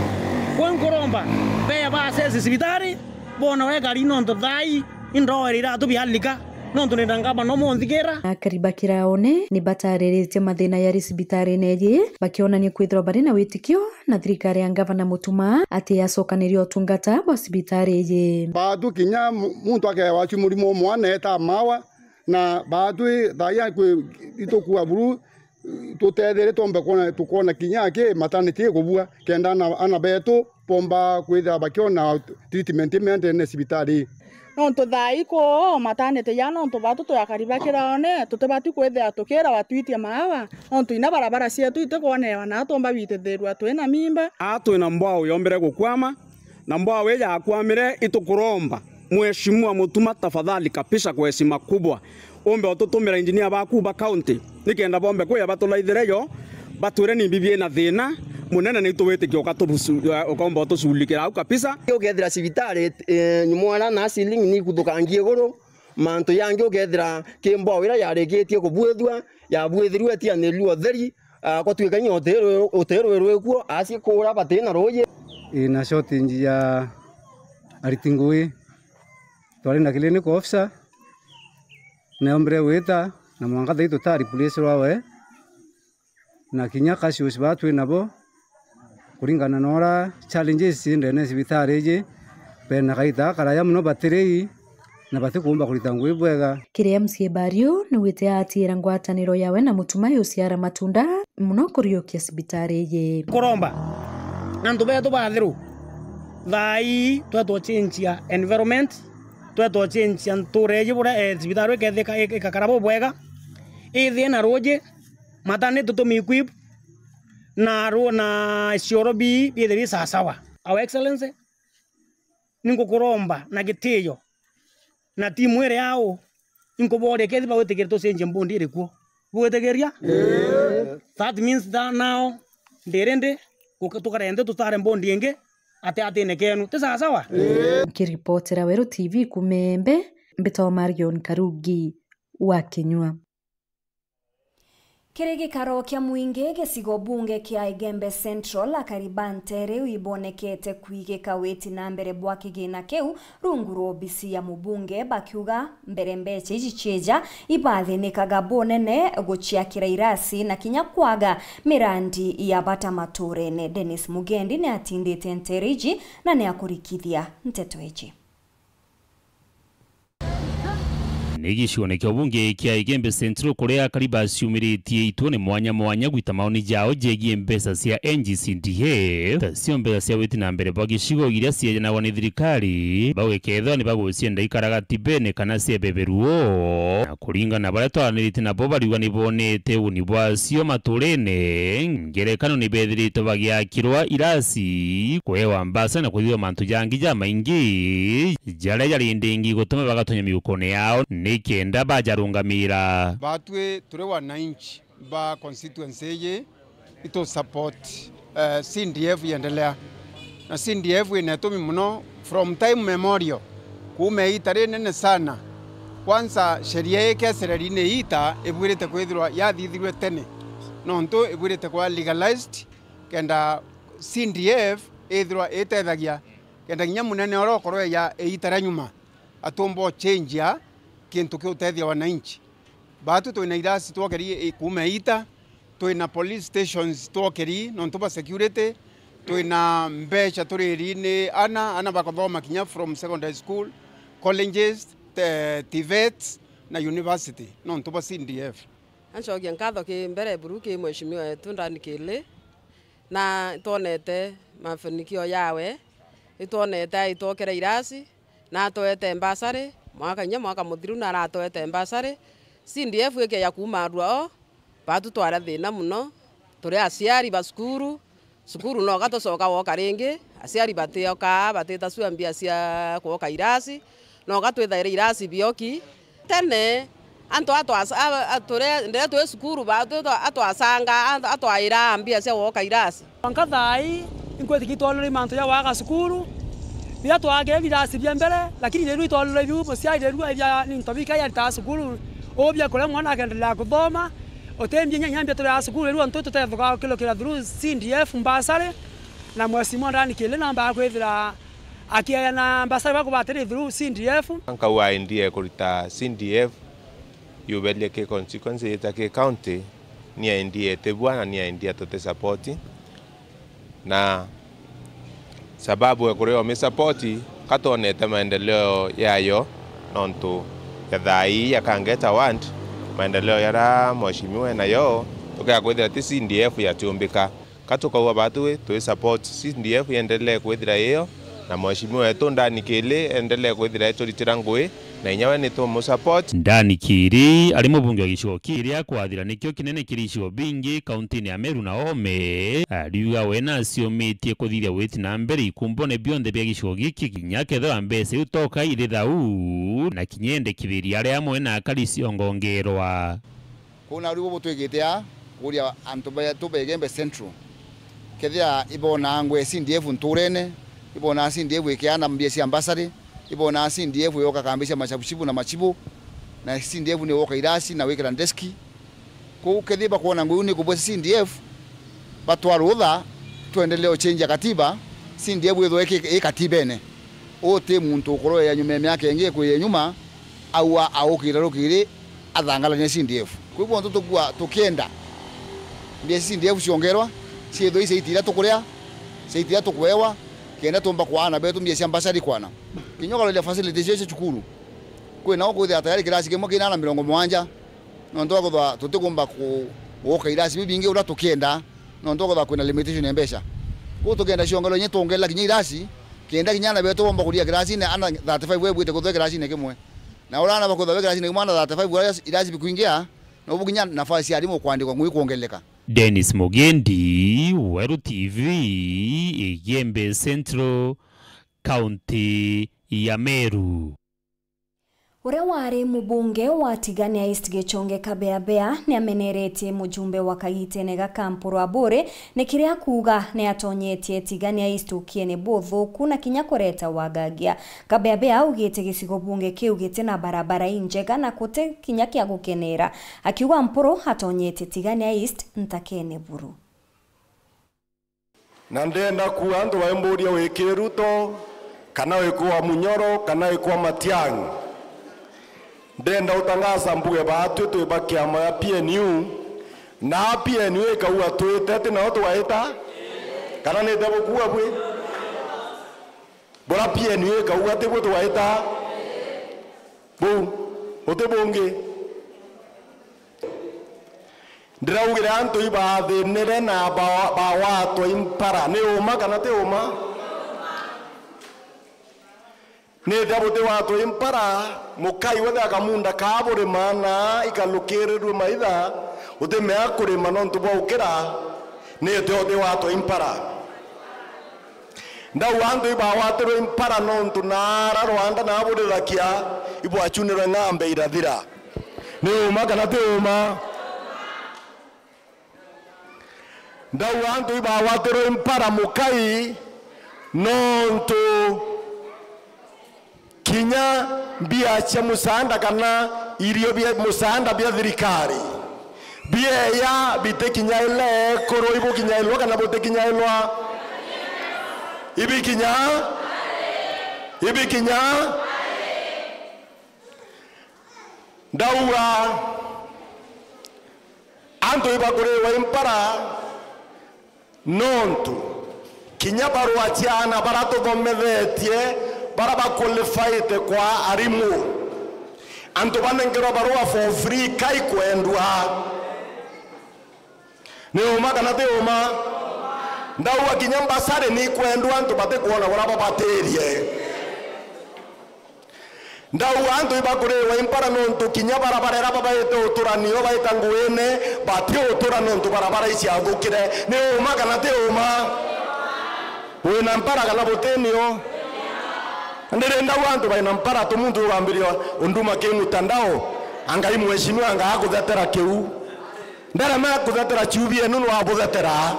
Kwi nkuromba, bee ba assess sibitari, bona wekari nontu thai, indoere iratu bialika, nontu ni na ngavana umunthikira. Akari ba Kiraone ni batariritie mathina yari sibitarine iji, bakionania kwithirwa bari na witikio na thirikari ya Ngavana Mutuma ati yacokaniria utungata bwa sibitari iji. Baatu kinya mu-, muntu akeewa acio murimo umwe na eeta maawa, na baatu i-, thaai kwi-, itukua buru, tuteethere twombe kwona, tukwona kinya aki maternity ikubua, kenda ana, ana beetu boomba kwithira bakiona treatment imendeene cibitari. Nontu thaai kuu maternity ya nontu baatu twi akari ba Kiraone, tutibati kwithira tukiira batwitie maawa, nontu inya barabara cieetu itikwonewa na tumba gwitithirua twina mimba. Aa twina mbwao yombire gukwama, na mbwao ii yakwamire, itukuromba Mheshimiwa Mutuma, tafadhali kabisa, kwa heshima kubwa, umbe ututumira engineer baku ba county, nikenda bombe kuya batulaithire yo, batwire ni mbibi ina thina munene, ni tuwitikia ukatubusu-, ukaumba utushughulikira au kabisa. Ukethira cibitari, eh, nyumwara na ceiling ni ikuthukangia iguru, mantu yangi ukethira ki mbwao ira yarikitie kubuithua, yabuithirue itianirue utheri, ah, gwatuika inya uteerwe, uteerwe rwikuo, aci kuura batina ruuji. Ina shortage ya ariti ngugi. Twari na clinical officer, neombire gwita, na mwanka thaa ii tuta replace rwawe, na kinya cashiers baa twi nabo, kuringana na uria challenges ci ndene ya cibitari iji, bena kaita gakaraya mono batirei, na batikuumba kurita ngugi bwega. Kiri M C A Bario, niwite atiira ngwataniro yawe na Mutuma yuciara matunda mono kuriukia cibitari iji. Kuromba antu beetu bathiru, thaa ii twetwa change ya environment, twetwa change ya ntuura iji buria, eh, cibitari ikethika ik-, ikakara bubwega, ithie na ruuji, maternity tumi equip, na ru-, na cioro bi-, biithire bi sawasawa. Our Excellency, ningukuromba na gitiio na timu iria au, inkubooria kethira bagwitikira tucenjie mbondi iri kuo. Bugwitikiria? Ii. That means that now, ndi ready, guka-, tukarende tutare mbondi ingi ati atine kenu. Ti sawasawa? Ii. Nkiripotera Weru T V kuuma Embe, mbitwa Marion Karugi wa Kinyua. Kiri gikaro kia mwingi gicigo bunge kia Igembe Central, akari ba nteere iu ibonekete kwigika witi na mbere bwa kigina kiu rungu rwa obisi ya mubunge, bakiuga mbere mbecha iji cieja, ibathinikaga bunene guciakira irasi na kinya kwaga mirandi ya bata matuurene. Dennis Mugendi ni atindite nteere iji na ni akurikithia nteto iji. Ni gicione kia ubunge kia Igembe Central, kuria akari baciumiritie ituone mwanya mwanya gwita maoni jao jegie mbeca cia N G C D F, tacio mbeca cia witi na mbere bwa gicigo iria ciejanagwa ni thirikari, bagwikethwa ni bagucienda ikaragati bene kana ciebe beruo. Na kuringana na baria twaraniritie nabo, bariuga ni bonete uguni bwacio maturene, ngerekano ni bethirite bagiakirwa irasi, kuewa mbasa na kwithithwa mantu jangi jamaingi jaria jari ndingi gutuma bagatonya miukone yao, nikenda bajarungamira. Batwi turi wananchi ba constituency iji, itu support, eh, C D F iendelea. Na C D F ina itumi mono from time memorial, kuuma iita rinene sana. Kwanza, sheria ii kesereri ni iita ibwirite kwithirwa yathithirwe tene, nontu ibwirite kwa legalized, kenda C D F ithirwa itethagia, kenda kinya munene uria ukorwa eja iita ria nyuma, atumba uchenjia kintu kiutethia wananchi. Baatu twina irasi twokeri i-, kuuma iita, twina police stations twokeri nontu bwa security, twina mbeca turiri ni ana, ana bakathoma kinya from secondary school, colleges, te-, TVETs na university nontu bwa C D F. Ancokia nkatho ki mbere buru ki mheshimiwa wetu Dan Kili, na itwonete mafanikio yawe, itwonete aitwokere irasi, na atwete mbasari, mwaka inya mwaka muthiru na aratwete mbasari. C D F ikeja kuuma arua o, batu twari thina mono, turi aciari ba cukuru, cukuru no gatucoka woka ringi, Aciari batiokaa, batita cua mbia cia kwoka irasi, noga twithaire irasi bioki. Tene, antu atwas-, a, a, turi, ndire twi cukuru, ba, twi, atwasanga, a, atwaira mbia cia gwoka irasi. Mwanka thaa ii, inkwitikia itwonere mantu ja gwaka cukuru, biria twakire birasi bia mbere, lakini riu itwonere biu, muciari riu aithia ni into bikai aritaga cukuru, uu bia kuria mwana akendelea kuthoma, utimbia inya, inya mbia turiaga cukuru, riu antu tutethuka gukirukira through C D F bursary, na mheshimiwa Ndani Kiri nambaga kwithira akieana bursary bakubatiri through C D F. Nkauga idea kurita C D F yuberie ki constituency yita ki county, ni idea itibua na ni idea tuti support. Na sababu ya kuria umi support, ka twonete maendeleo yayo, nontu ya thaa ii ya Kangeta ward, maendeleo yaria mheshimiwa enayo, tukea kwithira ti C D F yatiumbika. Ka tukauga batu twi support C D F iendelee kwithira iyo, na mheshimiwa wetu Ndani Kiri endelee kwithira ituritira ngui, na inya we ni tumu support. Ndani Kiri ari mubunge wa gicigo kiria kwathira nikio kinene kiri icigo bingi kauntini ya Meru na Oome, ariuga we naciumitie kuthithia witi na mbere ikumbone bionthe bia gicigo giki, kinya kethira mbeca iu toka iri thau, na kinya endekithiria aria amwe na akari ciongongerwa. Kwou nariu butwikite aa, kuuria antu beetu ba Igembe Central, kethira ibonaa ngui ya C D F ntuurene, ibonaa C D F ikiaana mbia cia mbasari, ibonaa C D F yoka kambi cia machabuchibu na machibu, na C D F ni woka irasi na wikira ndeski. Kwou kethira bakwona ngui iu ni kubwesa C D F, batwa rutha, twendelee uchenjia katiba, C D F ithwe iki-, i katibene. Uu ti muntu ukuroya nyuma ya miaka ingi ikwija nyuma, aua aukira rukiri athangalania C D F. Kwou bonthe tukua tukienda mbia cia C D F ciongerwa, ciithwe i ciaiti iria tukuria, ciaiti iria tukuewa, kenda tuumba kwa aana beetu mbia cia mbasari kwana. Kinya ukaroria facilities icio cia cukuru, kwina ukwithira tayari kirasi kimwe kina aana mirongo mugwanja, nontu bwa kwithirwa tutikumba ku-, guka irasi bibingi uria tukienda, nontu bwa kwithirwa kwina limitation ya mbeca. Kwou tukienda ciongerwe inya twongerera kinya irasi, kenda kinya aana beetu boomba kuria kirasine, aana thirty-five babuite kuthwa kirasine kimwe. Na uria aana bakwithirwa be kirasine kimwe, aana thirty-five baria irasi bikwingia, nobu kinya nafasi ya arimu kwandikwa ngui kwongerereka. Dennis Mugendi, Weru T V, Igembe Central, kaunti ya Meru. Uria wari mubunge wa Tigania East Gichunge Kabeabea niameneretie mujumbe wa kagitene gaka Mpuru Aburi ni kiria kuuga niatonyetie Tigania East ukiene buthuku na kinya kureta wagagia. Kabeabea augite gicigo bunge kiu giti na barabara injega na guti kinya kia gukenera, akiuga Mpuru atonyetie Tigania East ntakene buru. Na ndenda kuuga antu baimburia wi ki Ruto, kana wi kwa Munyoro, kana wi kwa Matiang'i. Ndenda utangaza mbuge baatwi twi ba kiama ya P N U, na P N U ikauga twite, ti nao tugaita? Kana nite bukuuga bwi? Bura P N U ikauga tibwo tugaita? Buu, uti bungi. Ndiraugire antu ibaathinire na ba-, bagwatwa i mpara. Ni uma kana ti uma? Nitia butigwatwa i mpara, mukai wethe akamunda kaa burima na ikalukirirue maitha, utimea kurima nontu bwa ukira, nitia utigwatwa i mpara. Ndauga antu ibagwatirwe i mpara nontu naara rwanda na burithakia ibwachunirwe ng'ambe irathira. Ni uma kana ti uma? Ndauga antu ibagwatirwe i mpara mukai nontu kinya mbia cia musaanda kana irio bia musaanda bia thirikari bieya bitikinyaile ekuru ibukinyailwa kana butikinyailwa? Ibikinya? Ibikinya? Ndauga antu ibakuriwa i mpara nontu kinya barua cia aana bara tuthomethetie bara baqualifiete kwa arimu, antu banenkerwa barua for free kai kwendwa. Ni uma kana ti uma? Ndauga kinya mbasari ni ikwendwa antu batikwona bura babatirie. Ndauga antu ibakuriwa i mpara nontu kinya barabara iria babaite utura nio baita nguine, batiutura nontu barabara iciathukire. Ni uma kana ti uma? Wina mpara kana butinio? Ndiri ndauga antu baina mpara tu, muntu ugambiria unduma ki mutandao, angai mheshimiwa, angaa kuthetera kiu. Ndarema kuthetera ciubi enu, nwabuthetera.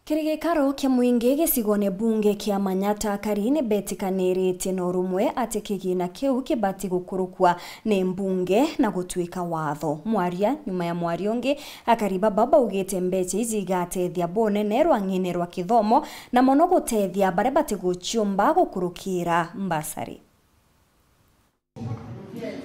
Kiri gikaro kia mwingi gicigone bunge kia Manyata, akari ni betikaniritie na urumwe ati kigina kiu kibati gukurukua ni mbunge na gutwika watho. Mwaria nyuma ya mwaria ungi, akari baba baugite mbeca iji igatethia bunene rwang'ine rwa kithomo, na mono gutethia baria batiguciumba gukurukira mbasari.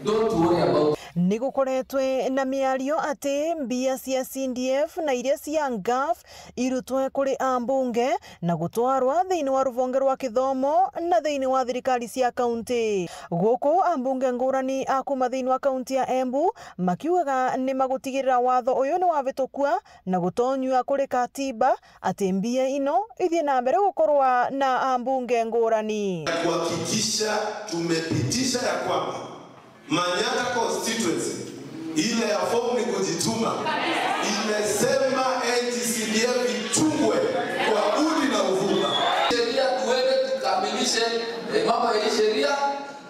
Don't worry about. Ni gukoretwe na miario ati mbia cia C D F na iria cia ngaf irutwe kuri ambunge na gutwarwa thiini wa ruvonge rwa kithomo na thiini wa thirikari cia kaunti. Guku ambunge ngurani a kuuma thiini wa kaunti ya Embu makiugaga ni magutigirira watho uyu ni wavitukua na gutonyua kuri katiba ati mbia ino ithie na mbere gukorwa na ambunge ngurani. Kuhakikisha tumepitisha ya kwamba Manyata constituency, ile ya form ni kujituma, imesema N G C D F ichungwe kwa udi na uvumba. Sheria tuende tukamilishe, eh, mambo ya hii sheria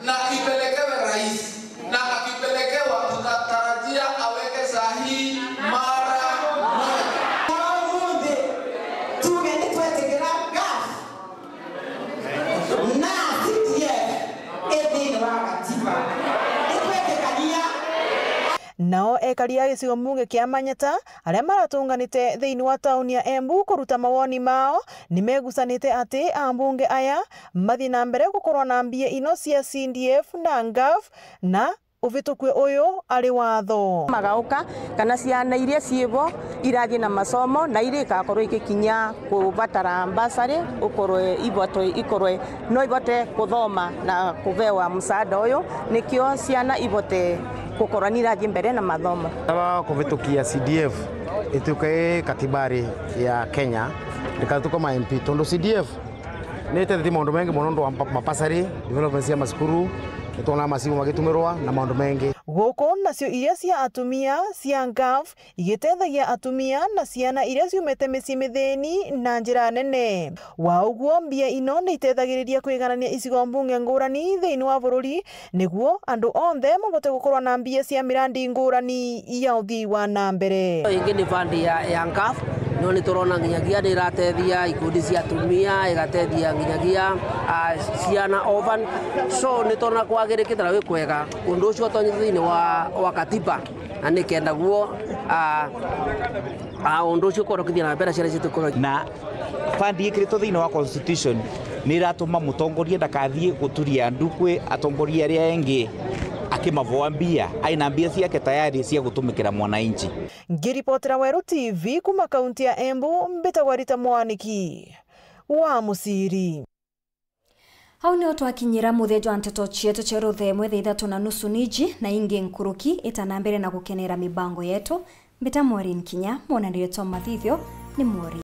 na ipelekewe rais, na akipelekewa tutatarajia aweke sahihi mara moja. Umunthi tuge ni twetikira ngaf na C D F i thiini wa gatiba. Ni twetikania. Nao ekari a gicigo mbunge kia Manyata aria maratunganite thiini wa tauni ya Embu kuruta mawoni mao, ni megucanite ati ambunge aya mathie na mbere gukorwa na mbia ino cia C D F na ngaf na uvitukue uyu ari watho. Magauka kana ciana iria ciibo irathie na masomo na iria igakorwo igikinya kubatara mbasari, ukorwe ibote, ikorwe no ibote kuthoma na kubewa msaada uyu, nikio ciana ibote gukorwa ni irathie mbere na mathomo. Taba kuvitukia C D F ituike i katibari ya Kenya, ndikatuke ma M P, tondu C D F ni itethetie maundu mengi mono, nondu wa mpa-, mapasari, development cia macukuru, nitwonaa macibu magitumirwa na maundu mengi. Guku nacio iria cia atumia cia ngaf igitethagia atumia na ciana iria ciumite micii mithini na njira nene. Wa uguo, mbia ino ni itethagiriria kwiganania icigo mbunge ngurani thiini wa bururi, niguo andu onthe mabote gukorwa na mbia cia mirandi ngurani ya uthii wa na mbere. Ingi ni fund ya, ya ngaf, no ni turona nginyagia ni iratethia ikundi cia atumia, igatethia nginyagia, ah, ciana orphan. So ni turona kwagirikite na wi kwega undu ucio utonyete thiini wa, wa katiba, na nikenda guo, ah, ah, undu ucio ukorokithia na mbere ciana cietu ikorwe. Na fund ikiritwo thiini wa constitution ni iratuma mutongoria ndakathie guturia ndu kwi atongoria aria engi akimavoa mbia, aina mbia ciake tayari cia gutumikira mwananchi. Ngiripotera Weru T V kuma kaunti ya Embu, mbitagwa Rita Mwaniki wa Muciri. Au nio twakinyira muthia jwa nteto cietu cia rutha imwe thaa ithatu na nusu niji na ingi nkuruki. Ita na mbere na gukenera mibango yetu. Mbita Maureen Kinya, mwonanire twa mathithio ni Maureen.